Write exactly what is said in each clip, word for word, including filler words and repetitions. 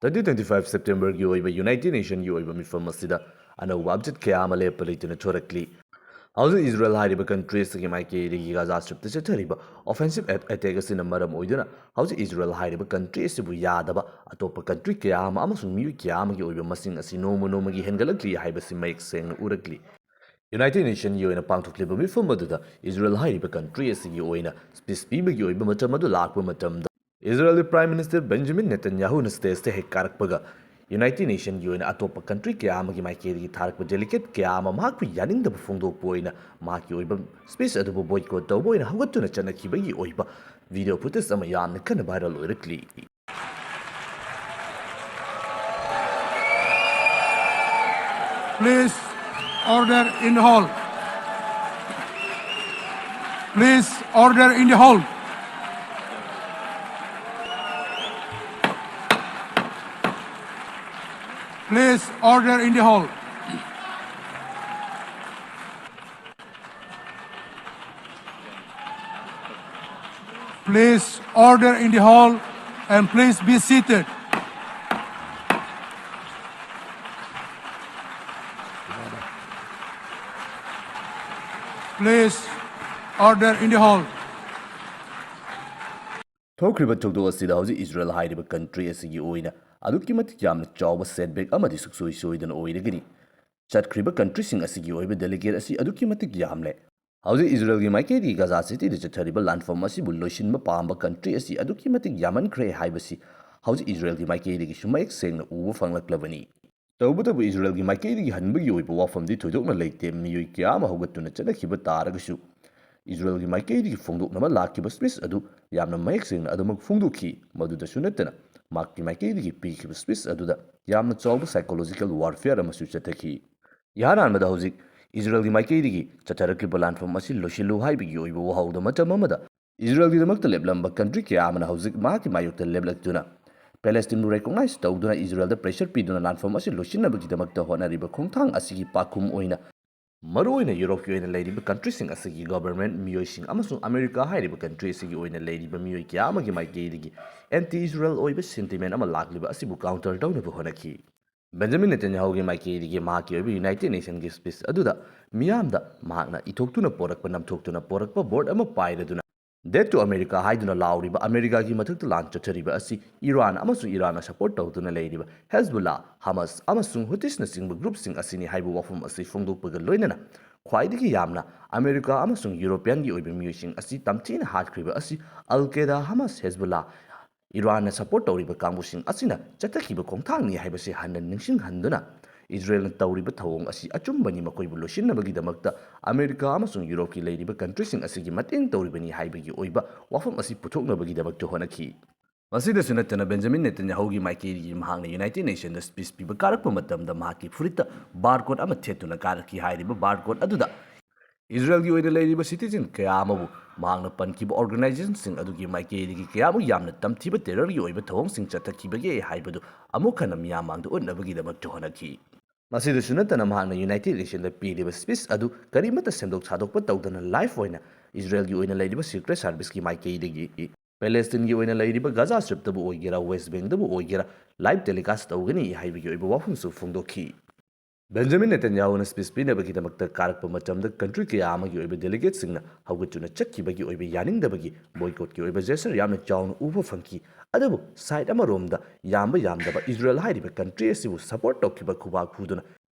Twenty twenty-five Septemberꯒꯤ ꯑꯣꯏꯕ United Nationꯒꯤ ꯑꯣꯏꯕ ꯃꯤꯐꯝ ꯑꯁꯤꯗ ꯑꯅꯧꯕ update ꯀꯌꯥ ꯑꯃ ꯂꯦꯞꯄ ꯂꯩꯇꯅ ꯊꯣꯔꯛꯂꯤ꯫ ꯍꯧꯖꯤꯛ ꯏꯖꯔꯦꯜ ꯍꯥꯏꯔꯤꯕ country ꯑꯁꯤꯒꯤ ꯃꯥꯏꯀꯩꯗꯒꯤ ꯒꯥꯖꯥ ꯁ꯭ꯇ꯭ꯔꯤꯞꯇ ꯆꯠꯊꯔꯤꯕ offensive at-, attack ꯑꯁꯤꯅ ꯃꯔꯝ ꯑꯣꯏꯗꯨꯅ ꯍꯧꯖꯤꯛ ꯏꯖꯔꯦꯜ ꯍꯥꯏꯔꯤꯕ country ꯑꯁꯤꯕꯨ ꯌꯥꯗꯕ ꯑꯇꯣꯞꯄ country ꯀꯌꯥ ꯑꯃ ꯑꯃꯁꯨꯡ ꯃꯤꯑꯣꯏ ꯀꯌꯥ ꯑꯃꯒꯤ ꯑꯣꯏꯕ ꯃꯁꯤꯡ ꯑꯁꯤ ꯅꯣꯡꯃ ꯅꯣꯡꯃꯒꯤ ꯍꯦꯟꯒꯠꯂꯛꯂꯤ ꯍꯥꯏꯕꯁꯤ ꯃꯌꯦꯛ ꯁꯦꯡꯅ ꯎꯔꯛꯂꯤ꯫ United Nationꯒꯤ ꯑꯣꯏꯅ ꯄꯥꯡꯊꯣꯛꯂꯤꯕ ꯃꯤꯐꯝ ꯑꯗꯨꯗ ꯏꯖꯔꯦꯜ ꯍꯥꯏꯔꯤꯕ country ꯑꯁꯤꯒꯤ ꯑꯣꯏꯅ speech ꯄꯤꯕꯒꯤ ꯑꯣꯏꯕ ꯃꯇꯝ ꯑꯗꯨ ꯂꯥꯛꯄ ꯃꯇꯝꯗ, ꯏꯖꯔꯦꯜꯒꯤ Prime Minister Benjamin Netanyahuꯅ stageꯇ ꯍꯦꯛ ꯀꯥꯔꯛꯄꯒ, United Nationꯒꯤ ꯑꯣꯏꯅ ꯑꯇꯣꯞꯄ country ꯀꯌꯥ ꯑꯃꯒꯤ ꯃꯥꯏꯀꯩꯗꯒꯤ ꯊꯥꯔꯛꯄ delegate ꯀꯌꯥ ꯑꯃ ꯃꯍꯥꯛꯄꯨ ꯌꯥꯅꯤꯡꯗꯕ ꯐꯣꯡꯗꯣꯛꯄ ꯑꯣꯏꯅ ꯃꯍꯥꯛꯀꯤ ꯑꯣꯏꯕ speech ꯑꯗꯨꯕꯨ boycott ꯇꯧꯕ ꯑꯣꯏꯅ ꯍꯧꯒꯠꯇꯨꯅ ꯆꯠꯅꯈꯤꯕꯒꯤ ꯑꯣꯏꯕ video footage ꯑꯃ ꯌꯥꯝꯅ ꯀꯟꯅ viral ꯑꯣꯏꯔꯛꯂꯤ꯫ Please order in the hall. Please order in the hall. Please order in the hall. Please order in the hall and please be seated. Please order in the hall. ꯊꯣꯛꯈ꯭ꯔꯤꯕ ꯊꯧꯗꯣꯛ ꯑꯁꯤꯗ ꯍꯧꯖꯤꯛ Israel ꯍꯥꯏꯔꯤꯕ country ꯑꯁꯤꯒꯤ ꯑꯣꯏꯅ ꯑꯗꯨꯛꯀꯤ ꯃꯇꯤꯛ ꯌꯥꯝꯅ ꯆꯥꯎꯕ setback ꯑꯃꯗꯤ ꯁꯨꯡꯁꯣꯏ ꯁꯣꯏꯗꯅ ꯑꯣꯏꯔꯒꯅꯤ꯫ ꯆꯠꯈ꯭ꯔꯤꯕ countryꯁꯤꯡ ꯑꯁꯤꯒꯤ ꯑꯣꯏꯕ delegate ꯑꯁꯤ ꯑꯗꯨꯛꯀꯤ ꯃꯇꯤꯛ ꯌꯥꯝꯂꯦ꯫ ꯍꯧꯖꯤꯛ ꯏꯖꯔꯦꯜꯒꯤ ꯃꯥꯏꯀꯩꯗꯒꯤ ꯒꯥꯖꯥ ꯁꯤꯇꯤꯗ ꯆꯠꯊꯔꯤꯕ ꯂꯥꯟꯐꯝ ꯑꯁꯤꯕꯨ ꯂꯣꯏꯁꯤꯟꯕ ꯄꯥꯝꯕ country ꯑꯁꯤ ꯑꯗꯨꯛꯀꯤ ꯃꯇꯤꯛ ꯌꯥꯝꯃꯟꯈ꯭ꯔꯦ ꯍꯥꯏꯕꯁꯤ ꯍꯧꯖꯤꯛ ꯏꯖꯔꯦꯜꯒꯤ ꯃꯥꯏꯀꯩꯗꯒꯤꯁꯨ ꯃꯌꯦꯛ ꯁꯦꯡꯅ ꯎꯕ ꯐꯪꯂꯛꯂꯕꯅꯤ꯫ ꯇꯧꯕꯇꯕꯨ ꯏꯖꯔꯦꯜꯒꯤ ꯃꯥꯏꯀꯩꯗꯒꯤ ꯍꯟꯕꯒꯤ ꯑꯣꯏꯕ ꯋꯥꯐꯝꯗꯤ ꯊꯣꯏꯗꯣꯛꯅ ꯂꯩꯇꯦ꯫ ꯃꯤꯑꯣꯏ ꯀꯌꯥ ꯑꯃ ꯍꯧꯒꯠꯇꯨꯅ ꯆꯠꯅꯈꯤꯕ ꯇꯥꯔꯒꯁꯨ, ꯏꯖꯔꯦꯜꯒꯤ ꯃꯥꯏꯀꯩꯗꯒꯤ ꯐꯣꯡꯗꯣꯛꯅꯕ ꯂꯥꯛꯈꯤꯕ speech ꯑꯗꯨ ꯌꯥꯝꯅ ꯃꯌꯦꯛ ꯁꯦꯡꯅ ꯑꯗꯨꯃꯛ ꯐꯣꯡꯗꯣꯛꯈꯤ꯫ ꯃꯗꯨꯗꯁꯨ ꯅꯠꯇꯅ, ꯃꯍꯥꯛꯀꯤ ꯃꯥꯏꯀꯩꯗꯒꯤ ꯄꯤꯈꯤꯕ speech ꯑꯗꯨꯗ ꯌꯥꯝꯅ ꯆꯥꯎꯕ psychological warfare ꯑꯃꯁꯨ ꯆꯠꯊꯈꯤ꯫ ꯏꯍꯥꯟ ꯍꯥꯟꯕꯗ ꯍꯧꯖꯤꯛ ꯏꯖꯔꯦꯜꯒꯤ ꯃꯥꯏꯀꯩꯗꯒꯤ ꯆꯠꯊꯔꯛꯂꯤꯕ ꯂꯥꯟꯐꯝ ꯑꯁꯤ ꯂꯣꯏꯁꯤꯜꯂꯨ ꯍꯥꯏꯕꯒꯤ ꯑꯣꯏꯕ ꯋꯥꯍꯧꯗ ꯃꯇꯝ ꯑꯃꯗ ꯏꯖꯔꯦꯜꯒꯤꯗꯃꯛꯇ ꯂꯦꯞꯂꯝꯕ country ꯀꯌꯥ ꯑꯃꯅ ꯍꯧꯖꯤꯛ ꯃꯍꯥꯛꯀꯤ ꯃꯥꯌꯣꯛꯇ ꯂꯦꯞꯂꯛꯇꯨꯅ, ꯄꯦꯂꯦꯁꯇꯤꯟꯕꯨ recognize ꯇꯧꯗꯨꯅ ꯏꯖꯔꯦꯜꯗ pressure ꯄꯤꯗꯨꯅ ꯂꯥꯟꯐꯝ ꯑꯁꯤ ꯂꯣꯏꯁꯤꯟꯅꯕꯒꯤꯗꯃꯛꯇ ꯍꯣꯠꯅꯔꯤꯕ ꯈꯣꯡꯊꯥꯡ ꯑꯁꯤꯒꯤ ꯄꯥꯈꯨꯝ ꯑꯣꯏꯅ ꯃꯔꯨꯑꯣꯏꯅ ꯌꯨꯔꯣꯞꯀꯤ ꯑꯣꯏꯅ ꯂꯩꯔꯤꯕ ꯀꯟꯇ꯭ꯔꯤꯁꯤꯡ ꯑꯁꯤꯒꯤ ꯒꯣꯚꯔꯟꯃꯦꯟꯠ ꯃꯤꯑꯣꯏꯁꯤꯡ ꯑꯃꯁꯨꯡ ꯑꯃꯦꯔꯤꯀꯥ ꯍꯥꯏꯔꯤꯕ ꯀꯟꯇ꯭ꯔꯤ ꯑꯁꯤꯒꯤ ꯑꯣꯏꯅ ꯂꯩꯔꯤꯕ ꯃꯤꯑꯣꯏ ꯀꯌꯥ ꯑꯃꯒꯤ ꯃꯥꯏꯀꯩꯗꯒꯤ ꯑꯦꯟꯇꯤ ꯏꯖꯔꯦꯜ ꯑꯣꯏꯕ ꯁꯦꯟꯇꯤꯃꯦꯟꯠ ꯑꯃ ꯂꯥꯛꯂꯤꯕ ꯑꯁꯤꯕꯨ ꯀꯥꯎꯟꯇꯔ ꯇꯧꯅꯕ ꯍꯣꯠꯅꯈꯤ꯫ ꯕꯦꯟꯖꯥꯃꯤꯟ ꯅꯦꯇꯟꯌꯥꯍꯨꯒꯤ ꯃꯥꯏꯀꯩꯗꯒꯤ ꯃꯍꯥꯛꯀꯤ ꯑꯣꯏꯕ ꯌꯨꯅꯥꯏꯇꯦꯗ ꯅꯦꯁꯟꯒꯤ ꯁ꯭ꯄꯤꯆ ꯑꯗꯨꯗ ꯃꯤꯌꯥꯝꯗ ꯃꯍꯥꯛꯅ ꯏꯊꯣꯛꯇꯨꯅ ꯄꯣꯔꯛꯄ, ꯅꯝꯊꯣꯛꯇꯨꯅ ꯄꯣꯔꯛꯄ ꯕꯣꯔꯗ ꯑꯃ ꯄꯥꯏꯔꯗꯨꯅ "Death to America" ꯍꯥꯏꯗꯨꯅ ꯂꯥꯎꯔꯤꯕ ꯑꯃꯦꯔꯤꯀꯥꯒꯤ ꯃꯊꯛꯇ ꯂꯥꯟ ꯆꯠꯊꯔꯤꯕ ꯑꯁꯤ ꯏꯔꯥꯟ ꯑꯃꯁꯨꯡ ꯏꯔꯥꯟꯅ ꯁꯄꯣꯔꯠ ꯇꯧꯗꯨꯅ ꯂꯩꯔꯤꯕ ꯍꯦꯖꯕꯨꯜꯂꯥ, ꯍꯃꯥꯁ ꯑꯃꯁꯨꯡ ꯍꯨꯇꯤꯁꯅꯆꯤꯡꯕ ꯒ꯭ꯔꯨꯞꯁꯤꯡ ꯑꯁꯤꯅꯤ ꯍꯥꯏꯕ ꯋꯥꯐꯝ ꯑꯁꯤ ꯐꯣꯡꯗꯣꯛꯄꯒ ꯂꯣꯏꯅꯅ ꯈ꯭ꯋꯥꯏꯗꯒꯤ ꯌꯥꯝꯅ ꯑꯃꯦꯔꯤꯀꯥ ꯑꯃꯁꯨꯡ ꯌꯨꯔꯣꯄꯤꯌꯟꯒꯤ ꯑꯣꯏꯕ ꯃꯤꯑꯣꯏꯁꯤꯡ ꯑꯁꯤ ꯇꯝꯊꯤꯅ ꯍꯥꯠꯈ꯭ꯔꯤꯕ ꯑꯁꯤ ꯑꯜ ꯀꯦꯗꯥ, ꯍꯃꯥꯁ, ꯍꯦꯖꯕꯨꯜꯂꯥ, ꯏꯔꯥꯟꯅ ꯁꯄꯣꯔꯠ ꯇꯧꯔꯤꯕ ꯀꯥꯡꯕꯨꯁꯤꯡ ꯑꯁꯤꯅ ꯆꯠꯊꯈꯤꯕ ꯈꯣꯡꯊꯥꯡꯅꯤ ꯍꯥꯏꯕꯁꯤ ꯍꯟꯅ ꯅꯤꯡꯁꯤꯡꯍꯟꯗꯨꯅ, ꯏꯖꯔꯦꯜꯅ ꯇꯧꯔꯤꯕ ꯊꯧꯑꯣꯡ ꯑꯁꯤ ꯑꯆꯨꯝꯕꯅꯤ, ꯃꯈꯣꯏꯕꯨ ꯂꯣꯏꯁꯤꯟꯅꯕꯒꯤꯗꯃꯛꯇ ꯑꯃꯦꯔꯤꯀꯥ ꯑꯃꯁꯨꯡ ꯌꯨꯔꯣꯞꯀꯤ ꯂꯩꯔꯤꯕ ꯀꯟꯇ꯭ꯔꯤꯁꯤꯡ ꯑꯁꯤꯒꯤ ꯃꯇꯦꯡ ꯇꯧꯔꯤꯕꯅꯤ ꯍꯥꯏꯕꯒꯤ ꯑꯣꯏꯕ ꯋꯥꯐꯝ ꯑꯁꯤ ꯄꯨꯊꯣꯛꯅꯕꯒꯤꯗꯃꯛꯇ ꯍꯣꯠꯅꯈꯤ꯫ ꯃꯁꯤꯗꯁꯨ ꯅꯠꯇꯅ, ꯕꯦꯟꯖꯥꯃꯤꯟ ꯅꯦꯇꯟꯌꯥꯍꯨꯒꯤ ꯃꯥꯏꯀꯩꯗꯒꯤ ꯃꯍꯥꯛꯅ ꯌꯨꯅꯥꯏꯇꯦꯗ ꯅꯦꯁꯟꯗ ꯁ꯭ꯄꯤꯆ ꯄꯤꯕ ꯀꯥꯔꯛꯄ ꯃꯇꯝꯗ ꯃꯍꯥꯛꯀꯤ ꯐꯨꯔꯤꯠꯇ ꯕꯥꯔꯀꯣꯗ ꯑꯃ ꯊꯦꯠꯇꯨꯅ ꯀꯥꯔꯛꯈꯤ꯫ ꯍꯥꯏꯔꯤꯕ ꯕꯥꯔꯀꯣꯗ ꯑꯗꯨꯗ ꯏꯖꯔꯦꯜꯒꯤ ꯑꯣꯏꯅ ꯂꯩꯔꯤꯕ ꯁꯤꯇꯤꯖꯟ ꯀꯌꯥ ꯑꯃꯕꯨ ꯃꯍꯥꯛꯅ ꯄꯟꯈꯤꯕ ꯑꯣꯔꯒꯅꯥꯏꯖꯦꯁꯟꯁꯤꯡ ꯑꯗꯨꯒꯤ ꯃꯥꯏꯀꯩꯗꯒꯤ ꯀꯌꯥꯃꯨꯛ ꯌꯥꯝꯅ ꯇꯝꯊꯤꯕ ꯇꯦꯔꯔꯒꯤ ꯑꯣꯏꯕ ꯊꯧꯑꯣꯡꯁꯤꯡ ꯆꯠꯊꯈꯤꯕꯒꯦ ꯍꯥꯏꯕꯗꯨ ꯑꯃꯨꯛ ꯍꯟꯅ ꯃꯤꯌꯥꯝ ꯃꯥꯡꯗ ꯎꯠꯅꯕꯒꯤꯗꯃꯛꯇ ꯍꯣꯠꯅꯈꯤ꯫ ꯃꯁꯤꯗꯁꯨ ꯅꯠꯇꯅ, ꯃꯍꯥꯛꯅ ꯌꯨꯅꯥꯏꯇꯦꯗ ꯅꯦꯁꯟꯗ ꯄꯤꯔꯤꯕ ꯁ꯭ꯄꯤꯆ ꯑꯗꯨ ꯀꯔꯤꯃꯠꯇ ꯁꯦꯝꯗꯣꯛ ꯁꯥꯗꯣꯛꯄ ꯇꯧꯗꯅ ꯂꯥꯏꯚ ꯑꯣꯏꯅ ꯏꯖꯔꯦꯜꯒꯤ ꯑꯣꯏꯅ ꯂꯩꯔꯤꯕ ꯁꯤꯀ꯭ꯔꯦꯠ ꯁꯥꯔꯚꯤꯁꯀꯤ ꯃꯥꯏꯀꯩꯗꯒꯤ ꯄꯦꯂꯦꯁꯇꯤꯟꯒꯤ ꯑꯣꯏꯅ ꯂꯩꯔꯤꯕ ꯒꯥꯖꯥ ꯁ꯭ꯇ꯭ꯔꯤꯞꯇꯕꯨ ꯑꯣꯏꯒꯦꯔꯥ, ꯋꯦꯁ ꯕꯦꯡꯗꯕꯨ ꯑꯣꯏꯒꯦꯔꯥ, ꯂꯥꯏꯚ ꯇꯦꯂꯤꯀꯥꯁ ꯇꯧꯒꯅꯤ ꯍꯥꯏꯕꯒꯤ ꯑꯣꯏꯕ ꯋꯥꯐꯝꯁꯨ ꯐꯣꯡꯗꯣꯛꯈꯤ꯫ ꯕꯦꯟꯖꯥꯃꯤꯟ ꯅꯦꯇꯟꯌꯥꯍꯨꯅ ꯁ꯭ꯄꯤꯆ ꯄꯤꯅꯕꯒꯤꯗꯃꯛꯇ ꯀꯥꯔꯛꯄ ꯃꯇꯝꯗ ꯀꯟꯇ꯭ꯔꯤ ꯀꯌꯥ ꯑꯃꯒꯤ ꯑꯣꯏꯕ ꯗꯦꯂꯤꯒꯦꯠꯁꯤꯡꯅ ꯍꯧꯒꯠꯇꯨꯅ ꯆꯠꯈꯤꯕꯒꯤ ꯑꯣꯏꯕ ꯌꯥꯅꯤꯡꯗꯕꯒꯤ ꯕꯣꯏꯀꯣꯠꯀꯤ ꯑꯣꯏꯕ ꯖꯦꯁꯆꯔ ꯌꯥꯝꯅ ꯆꯥꯎꯅ ꯎꯕ ꯐꯪꯈꯤ꯫ ꯑꯗꯨꯕꯨ ꯁꯥꯏꯠ ꯑꯃꯔꯣꯝꯗ ꯌꯥꯝꯕ ꯌꯥꯝꯗꯕ ꯏꯖꯔꯦꯜ ꯍꯥꯏꯔꯤꯕ ꯀꯟꯇ꯭ꯔꯤ ꯑꯁꯤꯕꯨ ꯁꯄꯣꯔꯠ ꯇꯧꯈꯤꯕ ꯈꯨꯕꯥꯛ ꯈꯨꯗꯨꯅ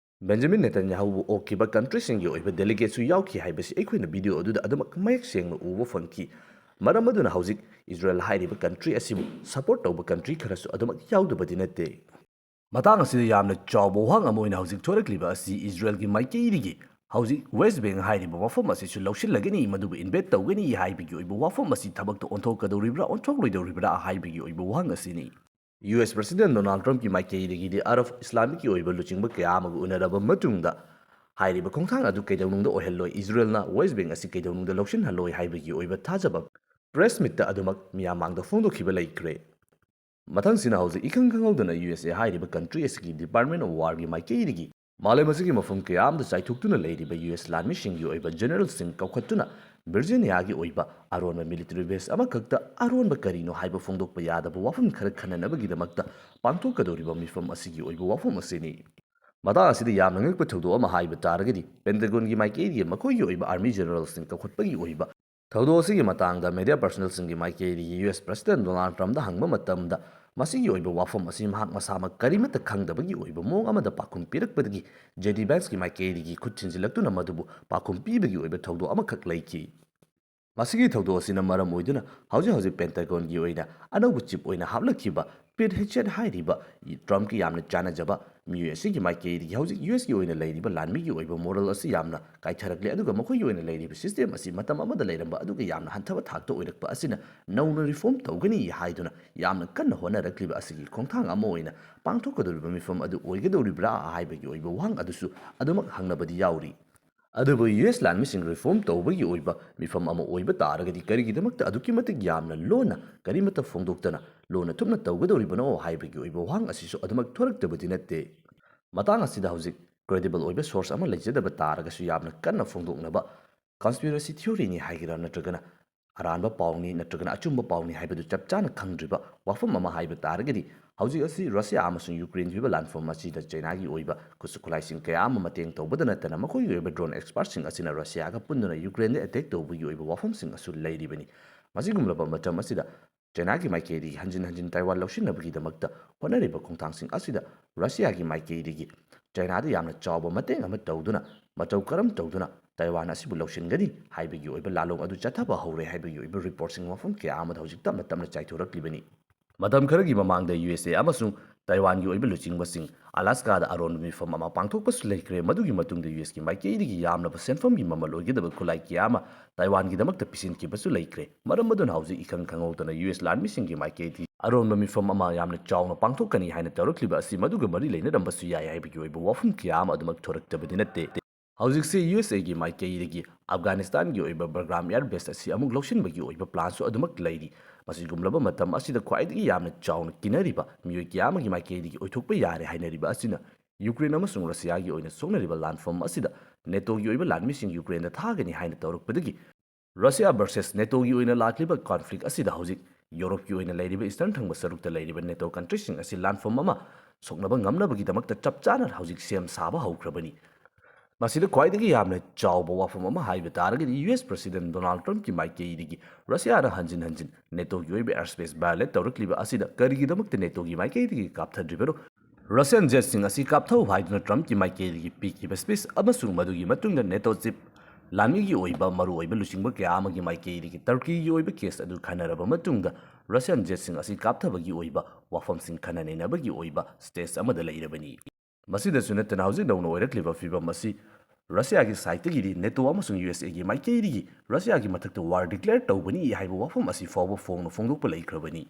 ꯕꯦꯟꯖꯥꯃꯤꯟ ꯅꯦꯇꯟꯌꯥꯍꯨꯕꯨ ꯑꯣꯛꯈꯤꯕ ꯀꯟꯇ꯭ꯔꯤꯁꯤꯡꯒꯤ ꯑꯣꯏꯕ ꯗꯦꯂꯤꯒꯦꯠꯁꯨ ꯌꯥꯎꯈꯤ ꯍꯥꯏꯕꯁꯤ ꯑꯩꯈꯣꯏꯅ ꯚꯤꯗꯤꯑꯣ ꯑꯗꯨꯗ ꯑꯗꯨꯃꯛ ꯃꯌꯦꯛ ꯁꯦꯡꯅ ꯎꯕ ꯐꯪꯈꯤ꯫ ꯃꯔꯝ ꯑꯗꯨꯅ ꯍꯧꯖꯤꯛ ꯏꯖꯔꯦꯜ ꯍꯥꯏꯔꯤꯕ ꯀꯟꯇ꯭ꯔꯤ ꯑꯁꯤꯕꯨ ꯁꯄꯣꯔꯠ ꯇꯧꯕ ꯀꯟꯇ꯭ꯔꯤ ꯈꯔꯁꯨ ꯑꯗꯨꯃꯛ ꯌꯥꯎꯗꯕꯗꯤ ꯅꯠꯇꯦ꯫ ꯃꯇꯥꯡ ꯑꯁꯤꯗ ꯌꯥꯝꯅ ꯆꯥꯎꯕ ꯋꯥꯍꯪ ꯑꯃ ꯑꯣꯏꯅ ꯍꯧꯖꯤꯛ ꯊꯣꯔꯛꯂꯤꯕ ꯑꯁꯤ ꯏꯖꯔꯦꯜꯒꯤ ꯃꯥꯏꯀꯩꯗꯒꯤ ꯍꯧꯖꯤꯛ ꯋꯦꯁ ꯕꯦꯡ ꯍꯥꯏꯔꯤꯕ ꯃꯐꯝ ꯑꯁꯤꯁꯨ ꯂꯧꯁꯤꯜꯂꯒꯅꯤ, ꯃꯗꯨꯕꯨ ꯏꯟꯚꯦꯠ ꯇꯧꯒꯅꯤ ꯍꯥꯏꯕꯒꯤ ꯑꯣꯏꯕ ꯋꯥꯐꯝ ꯑꯁꯤ ꯊꯕꯛꯇ ꯑꯣꯟꯊꯣꯛꯀꯗꯧꯔꯤꯕ꯭ꯔꯥ, ꯑꯣꯟꯊꯣꯛꯂꯣꯏꯗꯧꯔꯤꯕ꯭ꯔꯥ ꯍꯥꯏꯕꯒꯤ ꯑꯣꯏꯕ ꯋꯥꯍꯪ ꯑꯁꯤꯅꯤ꯫ ꯌꯨ ꯑꯦꯁ ꯄ꯭ꯔꯁꯤꯗꯦꯟꯠ ꯗꯣꯅꯥꯜꯗ ꯇ꯭ꯔꯝꯞꯀꯤ ꯃꯥꯏꯀꯩꯗꯒꯤꯗꯤ ꯑꯔꯕ ꯏꯁꯂꯥꯃꯤꯛꯀꯤ ꯑꯣꯏꯕ ꯂꯨꯆꯤꯡꯕ ꯀꯌꯥ ꯑꯃꯒ ꯎꯅꯔꯕ ꯃꯇꯨꯡꯗ ꯍꯥꯏꯔꯤꯕ ꯈꯣꯡꯊꯥꯡ ꯑꯗꯨ ꯀꯩꯗꯧꯅꯨꯡꯗ ꯑꯣꯏꯍꯜꯂꯣꯏ, ꯏꯖꯔꯦꯜꯅ ꯋꯦꯁ ꯕꯦꯡ ꯑꯁꯤ ꯀꯩꯗꯧꯅꯨꯡꯗ ꯂꯧꯁꯤꯟꯍꯜꯂꯣꯏ ꯍꯥꯏꯕꯒꯤ ꯑꯣꯏꯕ ꯊꯥꯖꯕ ꯄ꯭ꯔꯦꯁ ꯃꯤꯠꯇ ꯑꯗꯨꯃꯛ ꯃꯤꯌꯥꯝ ꯃꯥꯡꯗ ꯐꯣꯡꯗꯣꯛꯈꯤꯕ ꯂꯩꯈ꯭ꯔꯦ꯫ ꯃꯊꯪꯁꯤꯅ ꯍꯧꯖꯤꯛ ꯏꯈꯪ ꯈꯪꯍꯧꯗꯅ ꯌꯨ ꯑꯦꯁ ꯑꯦ ꯍꯥꯏꯔꯤꯕ ꯀꯟꯇ꯭ꯔꯤ ꯑꯁꯤꯒꯤ ꯗꯤꯄꯥꯔꯠꯃꯦꯟ ꯑꯣꯐ ꯋꯥꯔꯒꯤ ꯃꯥꯏꯀꯩꯗꯒꯤ ꯃꯥꯂꯦꯝ ꯑꯁꯤꯒꯤ ꯃꯐꯝ ꯀꯌꯥ ꯑꯃꯗ ꯆꯥꯏꯊꯣꯛꯇꯨꯅ ꯂꯩꯔꯤꯕ ꯌꯨ ꯑꯦꯁ ꯂꯥꯟꯃꯤꯁꯤꯡꯒꯤ ꯑꯣꯏꯕ ꯖꯦꯅꯔꯦꯜꯁꯤꯡ ꯀꯧꯈꯠꯇꯨꯅ ꯚꯔꯖꯤꯅꯤꯌꯥꯒꯤ ꯑꯣꯏꯕ ꯑꯔꯣꯟꯕ ꯃꯤꯂꯤꯇꯔꯤ ꯕꯦꯁ ꯑꯃꯈꯛꯇ ꯑꯔꯣꯟꯕ ꯀꯔꯤꯅꯣ ꯍꯥꯏꯕ ꯐꯣꯡꯗꯣꯛꯄ ꯌꯥꯗꯕ ꯋꯥꯐꯝ ꯈꯔ ꯈꯟꯅꯅꯕꯒꯤꯗꯃꯛꯇ ꯄꯥꯡꯊꯣꯛꯀꯗꯧꯔꯤꯕ ꯃꯤꯐꯝ ꯑꯁꯤꯒꯤ ꯑꯣꯏꯕ ꯋꯥꯐꯝ ꯑꯁꯤꯅꯤ꯫ ꯃꯇꯥꯡ ꯑꯁꯤꯗ ꯌꯥꯝꯅ ꯉꯛꯄ ꯊꯧꯗꯣꯛ ꯑꯃ ꯍꯥꯏꯕ ꯇꯥꯔꯒꯗꯤ, ꯄꯦꯟꯇꯥꯒꯣꯟꯒꯤ ꯃꯥꯏꯀꯩꯗꯒꯤ ꯃꯈꯣꯏꯒꯤ ꯑꯣꯏꯕ ꯑꯥꯔꯃꯤ ꯖꯦꯅꯔꯦꯜꯁꯤꯡ ꯀꯧꯈꯠꯄꯒꯤ ꯑꯣꯏꯕ ꯊꯧꯗꯣꯛ ꯑꯁꯤꯒꯤ ꯃꯇꯥꯡꯗ ꯃꯦꯗꯤꯌꯥ ꯄꯔꯁꯅꯦꯜꯁꯤꯡꯒꯤ ꯃꯥꯏꯀꯩꯗꯒꯤ ꯌꯨ ꯑꯦꯁ ꯄ꯭ꯔꯁꯤꯗꯦꯟ ꯗꯣꯅꯥꯜꯗ ꯇ꯭ꯔꯝꯞꯗ ꯍꯪꯕ ꯃꯇꯝꯗ, ꯃꯁꯤꯒꯤ ꯑꯣꯏꯕ ꯋꯥꯐꯝ ꯑꯁꯤ ꯃꯍꯥꯛ ꯃꯁꯥꯃꯛ ꯀꯔꯤꯃꯠꯇ ꯈꯪꯗꯕꯒꯤ ꯑꯣꯏꯕ ꯃꯑꯣꯡ ꯑꯃꯗ ꯄꯥꯎꯈꯨꯝ ꯄꯤꯔꯛꯄꯗꯒꯤ, ꯖꯦ ꯗꯤ ꯚꯦꯟꯁꯀꯤ ꯃꯥꯏꯀꯩꯗꯒꯤ ꯈꯨꯠ ꯊꯤꯟꯖꯤꯜꯂꯛꯇꯨꯅ ꯃꯗꯨꯕꯨ ꯄꯥꯎꯈꯨꯝ ꯄꯤꯕꯒꯤ ꯑꯣꯏꯕ ꯊꯧꯗꯣꯛ ꯑꯃꯈꯛ ꯂꯩꯈꯤ꯫ ꯃꯁꯤꯒꯤ ꯊꯧꯗꯣꯛ ꯑꯁꯤꯅ ꯃꯔꯝ ꯑꯣꯏꯗꯨꯅ ꯍꯧꯖꯤꯛ ꯍꯧꯖꯤꯛ ꯄꯦꯟꯇꯥꯒꯣꯟꯒꯤ ꯑꯣꯏꯅ ꯑꯅꯧꯕ ꯆꯤꯞ ꯑꯣꯏꯅ ꯍꯥꯞꯂꯛꯈꯤꯕ ꯄꯤꯠ ꯍꯦꯒꯁꯦꯠ ꯍꯥꯏꯔꯤꯕ ꯇ꯭ꯔꯝꯞꯀꯤ ꯌꯥꯝꯅ ꯆꯥꯟꯅꯖꯕ ꯃꯤꯑꯣꯏ ꯑꯁꯤꯒꯤ ꯃꯥꯏꯀꯩꯗꯒꯤ ꯍꯧꯖꯤꯛ ꯌꯨ ꯑꯦꯁꯀꯤ ꯑꯣꯏꯅ ꯂꯩꯔꯤꯕ ꯂꯥꯟꯃꯤꯒꯤ ꯑꯣꯏꯕ ꯃꯣꯔꯦꯜ ꯑꯁꯤ ꯌꯥꯝꯅ ꯀꯥꯏꯊꯔꯛꯂꯦ, ꯑꯗꯨꯒ ꯃꯈꯣꯏꯒꯤ ꯑꯣꯏꯅ ꯂꯩꯔꯤꯕ ꯁꯤꯁꯇꯦꯝ ꯑꯁꯤ ꯃꯇꯝ ꯑꯃꯗ ꯂꯩꯔꯝꯕ ꯑꯗꯨꯒ ꯌꯥꯝꯅ ꯍꯟꯊꯕ ꯊꯥꯛꯇ ꯑꯣꯏꯔꯛꯄ ꯑꯁꯤꯅ ꯅꯧꯅ ꯔꯤꯐꯣꯔꯝ ꯇꯧꯒꯅꯤ ꯍꯥꯏꯗꯨꯅ ꯌꯥꯝꯅ ꯀꯟꯅ ꯍꯣꯠꯅꯔꯛꯂꯤꯕ ꯑꯁꯤꯒꯤ ꯈꯣꯡꯊꯥꯡ ꯑꯃ ꯑꯣꯏꯅ ꯄꯥꯡꯊꯣꯛꯀꯗꯧꯔꯤꯕ ꯃꯤꯐꯝ ꯑꯗꯨ ꯑꯣꯏꯒꯗꯧꯔꯤꯕ꯭ꯔꯥ ꯍꯥꯏꯕꯒꯤ ꯑꯣꯏꯕ ꯋꯥꯍꯪ ꯑꯗꯨꯁꯨ ꯑꯗꯨꯃꯛ ꯍꯪꯅꯕꯗꯤ ꯌꯥꯎꯔꯤ꯫ ꯑꯗꯨꯕꯨ ꯌꯨ ꯑꯦꯁ ꯂꯥꯟꯃꯤꯁꯤꯡ ꯔꯤꯐꯣꯔꯝ ꯇꯧꯕꯒꯤ ꯑꯣꯏꯕ ꯃꯤꯐꯝ ꯑꯃ ꯑꯣꯏꯕ ꯇꯥꯔꯒꯗꯤ ꯀꯔꯤꯒꯤꯗꯃꯛꯇ ꯑꯗꯨꯛꯀꯤ ꯃꯇꯤꯛ ꯌꯥꯝꯅ ꯂꯣꯟꯅ ꯀꯔꯤꯃꯠꯇ ꯐꯣꯡꯗꯣꯛꯇꯅ ꯂꯣꯟꯅ ꯊꯨꯞꯅ ꯇꯧꯒꯗꯧꯔꯤꯕꯅꯣ ꯍꯥꯏꯕꯒꯤ ꯑꯣꯏꯕ ꯋꯥꯍꯪ ꯑꯁꯤꯁꯨ ꯑꯗꯨꯃꯛ ꯊꯣꯔꯛꯇꯕꯗꯤ ꯅꯠꯇꯦ꯫ ꯃꯇꯥꯡ ꯑꯁꯤꯗ ꯍꯧꯖꯤꯛ ꯀ꯭ꯔꯦꯗꯤꯕꯜ ꯑꯣꯏꯕ ꯁꯣꯔꯁ ꯑꯃ ꯂꯩꯖꯗꯕ ꯇꯥꯔꯒꯁꯨ ꯌꯥꯝꯅ ꯀꯟꯅ ꯐꯣꯡꯗꯣꯛꯅꯕ ꯀꯟꯁꯄꯤꯔꯦꯁꯤ ꯊꯤꯑꯣꯔꯤꯅꯤ ꯍꯥꯏꯒꯦꯔꯥ ꯅꯠꯇ꯭ꯔꯒꯅ ꯑꯔꯥꯟꯕ ꯄꯥꯎꯅꯤ ꯅꯠꯇ꯭ꯔꯒꯅ ꯑꯆꯨꯝꯕ ꯄꯥꯎꯅꯤ ꯍꯥꯏꯕꯗꯨ ꯆꯞ ꯆꯥꯅ ꯈꯪꯗ꯭ꯔꯤꯕ ꯋꯥꯐꯝ ꯑꯃ ꯍꯥꯏꯕ ꯇꯥꯔꯒꯗꯤ, ꯍꯧꯖꯤꯛ ꯑꯁꯤ ꯔꯁꯤꯌꯥ ꯑꯃꯁꯨꯡ ꯌꯨꯀ꯭ꯔꯦꯟꯒꯤ ꯑꯣꯏꯕ ꯂꯥꯟꯐꯝ ꯑꯁꯤꯗ ꯆꯩꯅꯥꯒꯤ ꯑꯣꯏꯕ ꯈꯨꯠꯁꯨ ꯈꯨꯠꯂꯥꯏꯁꯤꯡ ꯀꯌꯥ ꯑꯃ ꯃꯇꯦꯡ ꯇꯧꯕꯗ ꯅꯠꯇꯅ ꯃꯈꯣꯏꯒꯤ ꯑꯣꯏꯕ ꯗ꯭ꯔꯣꯟ ꯑꯦꯛꯁꯄꯥꯔꯠꯁꯤꯡ ꯑꯁꯤꯅ ꯔꯁꯤꯌꯥꯒ ꯄꯨꯟꯗꯨꯅ ꯌꯨꯀ꯭ꯔꯦꯟꯗ ꯑꯦꯇꯦꯛ ꯇꯧꯕꯒꯤ ꯑꯣꯏꯕ ꯋꯥꯐꯝꯁꯤꯡ ꯑꯁꯨ ꯂꯩꯔꯤꯕꯅꯤ꯫ ꯃꯁꯤꯒꯨꯝꯂꯕ ꯃꯇꯝ ꯑꯁꯤꯗ ꯆꯩꯅꯥꯒꯤ ꯃꯥꯏꯀꯩꯗꯒꯤ ꯍꯟꯖꯤꯟ ꯍꯟꯖꯤꯟ ꯇꯥꯏꯋꯥꯟ ꯂꯧꯁꯤꯟꯅꯕꯒꯤꯗꯃꯛꯇ ꯍꯣꯠꯅꯔꯤꯕ ꯈꯣꯡꯊꯥꯡꯁꯤꯡ ꯑꯁꯤꯗ ꯔꯁꯤꯌꯥꯒꯤ ꯃꯥꯏꯀꯩꯗꯒꯤ ꯆꯩꯅꯥꯗ ꯌꯥꯝꯅ ꯆꯥꯎꯕ ꯃꯇꯦꯡ ꯑꯃ ꯇꯧꯗꯨꯅ ꯃꯇꯧ ꯀꯔꯝ ꯇꯧꯗꯨꯅ ꯇꯥꯏꯋꯥꯟ ꯑꯁꯤꯕꯨ ꯂꯧꯁꯤꯟꯒꯅꯤ ꯍꯥꯏꯕꯒꯤ ꯑꯣꯏꯕ ꯂꯥꯂꯣꯡ ꯑꯗꯨ ꯆꯠꯊꯕ ꯍꯧꯔꯦ ꯍꯥꯏꯕꯒꯤ ꯑꯣꯏꯕ ꯔꯤꯄꯣꯔꯠꯁꯤꯡ ꯃꯐꯝ ꯀꯌꯥ ꯑꯃꯗ ꯍꯧꯖꯤꯛ ꯇꯞꯅ ꯇꯞꯅ ꯆꯥꯏꯊꯣꯔꯛꯂꯤꯕꯅꯤ꯫ ꯃꯇꯝ ꯈꯔꯒꯤ ꯃꯃꯥꯡꯗ ꯌꯨ ꯑꯦꯁ ꯑꯦ ꯑꯃꯁꯨꯡ ꯇꯥꯏꯋꯥꯟꯒꯤ ꯑꯣꯏꯕ ꯂꯨꯆꯤꯡꯕꯁꯤꯡ ꯑꯂꯥꯁꯀꯥꯗ ꯑꯔꯣꯟꯕ ꯃꯤꯐꯝ ꯑꯃ ꯄꯥꯡꯊꯣꯛꯄꯁꯨ ꯂꯩꯈ꯭ꯔꯦ꯫ ꯃꯗꯨꯒꯤ ꯃꯇꯨꯡꯗ ꯌꯨ ꯑꯦꯁꯀꯤ ꯃꯥꯏꯀꯩꯗꯒꯤ ꯌꯥꯝꯂꯕ ꯁꯦꯟꯐꯝꯒꯤ ꯃꯃꯜ ꯑꯣꯏꯒꯗꯕ ꯈꯨꯠꯂꯥꯏ ꯀꯌꯥ ꯑꯃ ꯇꯥꯏꯋꯥꯟꯒꯤꯗꯃꯛꯇ ꯄꯤꯁꯤꯟꯈꯤꯕꯁꯨ ꯂꯩꯈ꯭ꯔꯦ꯫ ꯃꯔꯝ ꯑꯗꯨꯅ ꯍꯧꯖꯤꯛ ꯏꯈꯪ ꯈꯪꯍꯧꯗꯅ ꯌꯨ ꯑꯦꯁ ꯂꯥꯟꯃꯤꯁꯤꯡꯒꯤ ꯃꯥꯏꯀꯩꯗꯒꯤ ꯑꯔꯣꯟꯕ ꯃꯤꯐꯝ ꯑꯃ ꯌꯥꯝꯅ ꯆꯥꯎꯅ ꯄꯥꯡꯊꯣꯛꯀꯅꯤ ꯍꯥꯏꯅ ꯇꯧꯔꯛꯂꯤꯕ ꯑꯁꯤ ꯃꯗꯨꯒ ꯃꯔꯤ ꯂꯩꯅꯔꯝꯕꯁꯨ ꯌꯥꯏ ꯍꯥꯏꯕꯒꯤ ꯑꯣꯏꯕ ꯋꯥꯐꯝ ꯀꯌꯥ ꯑꯃ ꯑꯗꯨꯃꯛ ꯊꯣꯔꯛꯇꯕꯗꯤ ꯅꯠꯇꯦ꯫ ꯍꯧꯖꯤꯛꯁꯤ ꯌꯨ ꯑꯦꯁ ꯑꯦꯒꯤ ꯃꯥꯏꯀꯩꯗꯒꯤ ꯑꯐꯒꯥꯅꯤꯁꯇꯥꯟꯒꯤ ꯑꯣꯏꯕ ꯕꯒ꯭ꯔꯥꯝ ꯑꯦꯌꯔ ꯕꯦꯁ ꯑꯁꯤ ꯑꯃꯨꯛ ꯂꯧꯁꯤꯟꯕꯒꯤ ꯑꯣꯏꯕ ꯄ꯭ꯂꯥꯟꯁꯨ ꯑꯗꯨꯃꯛ ꯂꯩꯔꯤ꯫ ꯃꯁꯤꯒꯨꯝꯂꯕ ꯃꯇꯝ ꯑꯁꯤꯗ ꯈ꯭ꯋꯥꯏꯗꯒꯤ ꯌꯥꯝꯅ ꯆꯥꯎꯅ ꯀꯤꯅꯔꯤꯕ ꯃꯤꯑꯣꯏ ꯀꯌꯥ ꯑꯃꯒꯤ ꯃꯥꯏꯀꯩꯗꯒꯤ ꯑꯣꯏꯊꯣꯛꯄ ꯌꯥꯔꯦ ꯍꯥꯏꯅꯔꯤꯕ ꯑꯁꯤꯅ ꯌꯨꯀ꯭ꯔꯦꯟ ꯑꯃꯁꯨꯡ ꯔꯁꯤꯌꯥꯒꯤ ꯑꯣꯏꯅ ꯁꯣꯛꯅꯔꯤꯕ ꯂꯥꯟꯐꯝ ꯑꯁꯤꯗ ꯅꯦꯇꯣꯒꯤ ꯑꯣꯏꯕ ꯂꯥꯟꯃꯤꯁꯤꯡ ꯌꯨꯀ꯭ꯔꯦꯟꯗ ꯊꯥꯒꯅꯤ ꯍꯥꯏꯅ ꯇꯧꯔꯛꯄꯗꯒꯤ ꯔꯁꯤꯌꯥ ꯚꯔꯁꯦꯁ ꯅꯦꯇꯣꯒꯤ ꯑꯣꯏꯅ ꯂꯥꯛꯂꯤꯕ ꯀꯣꯟꯐ꯭ꯂꯤꯛ ꯑꯁꯤꯗ ꯍꯧꯖꯤꯛ ꯌꯨꯔꯣꯞꯀꯤ ꯑꯣꯏꯅ ꯂꯩꯔꯤꯕ ꯏꯁꯇꯔꯟ ꯊꯪꯕ ꯁꯔꯨꯛꯇ ꯂꯩꯔꯤꯕ ꯅꯦꯇꯣ ꯀꯟꯇ꯭ꯔꯤꯁꯤꯡ ꯑꯁꯤ ꯂꯥꯟꯐꯝ ꯑꯃ ꯁꯣꯛꯅꯕ ꯉꯝꯅꯕꯒꯤꯗꯃꯛꯇ ꯆꯞ ꯆꯥꯅ ꯍꯧꯖꯤꯛ ꯁꯦꯝ ꯁꯥꯕ ꯍꯧꯈ꯭ꯔꯕꯅꯤ꯫ ꯃꯁꯤꯗ ꯈ꯭ꯋꯥꯏꯗꯒꯤ ꯌꯥꯝꯅ ꯆꯥꯎꯕ ꯋꯥꯐꯝ ꯑꯃ ꯍꯥꯏꯕ ꯇꯥꯔꯒꯗꯤ, ꯌꯨ ꯑꯦꯁ ꯄ꯭ꯔꯁꯤꯗꯦꯟ ꯗꯣꯅꯥꯜꯗ ꯇ꯭ꯔꯝꯞꯀꯤ ꯃꯥꯏꯀꯩꯗꯒꯤ ꯔꯁꯤꯌꯥꯅ ꯍꯟꯖꯤꯟ ꯍꯟꯖꯤꯟ ꯅꯦꯇꯣꯒꯤ ꯑꯣꯏꯕ ꯑꯦꯌꯔ ꯁ꯭ꯄꯦꯁ ꯚꯥꯏꯑꯣꯂꯦꯠ ꯇꯧꯔꯛꯂꯤꯕ ꯑꯁꯤꯗ ꯀꯔꯤꯒꯤꯗꯃꯛꯇ ꯅꯦꯇꯣꯒꯤ ꯃꯥꯏꯀꯩꯗꯒꯤ ꯀꯥꯞꯊꯗ꯭ꯔꯤꯕꯅꯣ? ꯔꯁꯤꯌꯥꯟ ꯖꯦꯠꯁꯤꯡ ꯑꯁꯤ ꯀꯥꯞꯊꯧ ꯍꯥꯏꯗꯨꯅ ꯇ꯭ꯔꯝꯞꯀꯤ ꯃꯥꯏꯀꯩꯗꯒꯤ ꯄꯤꯈꯤꯕ ꯁ꯭ꯄꯤꯆ ꯑꯃꯁꯨꯡ ꯃꯗꯨꯒꯤ ꯃꯇꯨꯡꯗ ꯅꯦꯇꯣ ꯆꯤꯞ ꯂꯥꯟꯃꯤꯒꯤ ꯑꯣꯏꯕ ꯃꯔꯨꯑꯣꯏꯕ ꯂꯨꯆꯤꯡꯕ ꯀꯌꯥ ꯑꯃꯒꯤ ꯃꯥꯏꯀꯩꯗꯒꯤ ꯇꯔꯀꯤꯒꯤ ꯑꯣꯏꯕ ꯀꯦꯁ ꯑꯗꯨ ꯈꯟꯅꯔꯕ ꯃꯇꯨꯡꯗ ꯔꯁꯤꯌꯥꯟ ꯖꯦꯠꯁꯤꯡ ꯑꯁꯤ ꯀꯥꯞꯊꯕꯒꯤ ꯑꯣꯏꯕ ꯋꯥꯐꯝꯁꯤꯡ ꯈꯟꯅ ꯅꯩꯅꯕꯒꯤ ꯑꯣꯏꯕ ꯁ꯭ꯇꯦꯖ ꯑꯃꯗ ꯂꯩꯔꯕꯅꯤ꯫ ꯃꯁꯤꯗꯁꯨ ꯅꯠꯇꯅ ꯍꯧꯖꯤꯛ ꯅꯧꯅ ꯑꯣꯏꯔꯛꯂꯤꯕ ꯐꯤꯕꯝ ꯑꯁꯤ ꯔꯁꯤꯌꯥꯒꯤ ꯁꯥꯏꯠꯇꯒꯤꯗꯤ ꯅꯦꯇꯣ ꯑꯃꯁꯨꯡ ꯌꯨ ꯑꯦꯁ ꯑꯦꯒꯤ ꯃꯥꯏꯀꯩꯗꯒꯤ ꯔꯁꯤꯌꯥꯒꯤ ꯃꯊꯛꯇ ꯋꯥꯔ ꯗꯤꯀ꯭ꯂꯦꯌꯔ ꯇꯧꯕꯅꯤ ꯍꯥꯏꯕ ꯋꯥꯐꯝ ꯑꯁꯤ ꯐꯥꯎꯕ ꯐꯣꯡꯅ ꯐꯣꯡꯗꯣꯛꯄ ꯂꯩꯈ꯭ꯔꯕꯅꯤ꯫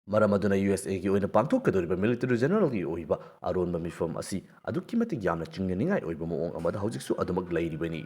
ꯃꯔꯝ ꯑꯗꯨꯅ ꯌꯨ ꯑꯦꯁ ꯑꯦꯒꯤ ꯑꯣꯏꯅ ꯄꯥꯡꯊꯣꯛꯀꯗꯧꯔꯤꯕ ꯃꯤꯂꯤꯇꯔꯤ ꯖꯦꯅꯔꯦꯜꯒꯤ ꯑꯣꯏꯕ ꯑꯔꯣꯟꯕ ꯃꯤꯐꯝ ꯑꯁꯤ ꯑꯗꯨꯛꯀꯤ ꯃꯇꯤꯛ ꯌꯥꯝꯅ ꯆꯤꯡꯅꯅꯤꯡꯉꯥꯏ ꯑꯣꯏꯕ ꯃꯑꯣꯡ ꯑꯃꯗ ꯍꯧꯖꯤꯛꯁꯨ ꯑꯗꯨꯃꯛ ꯂꯩꯔꯤꯕꯅꯤ꯫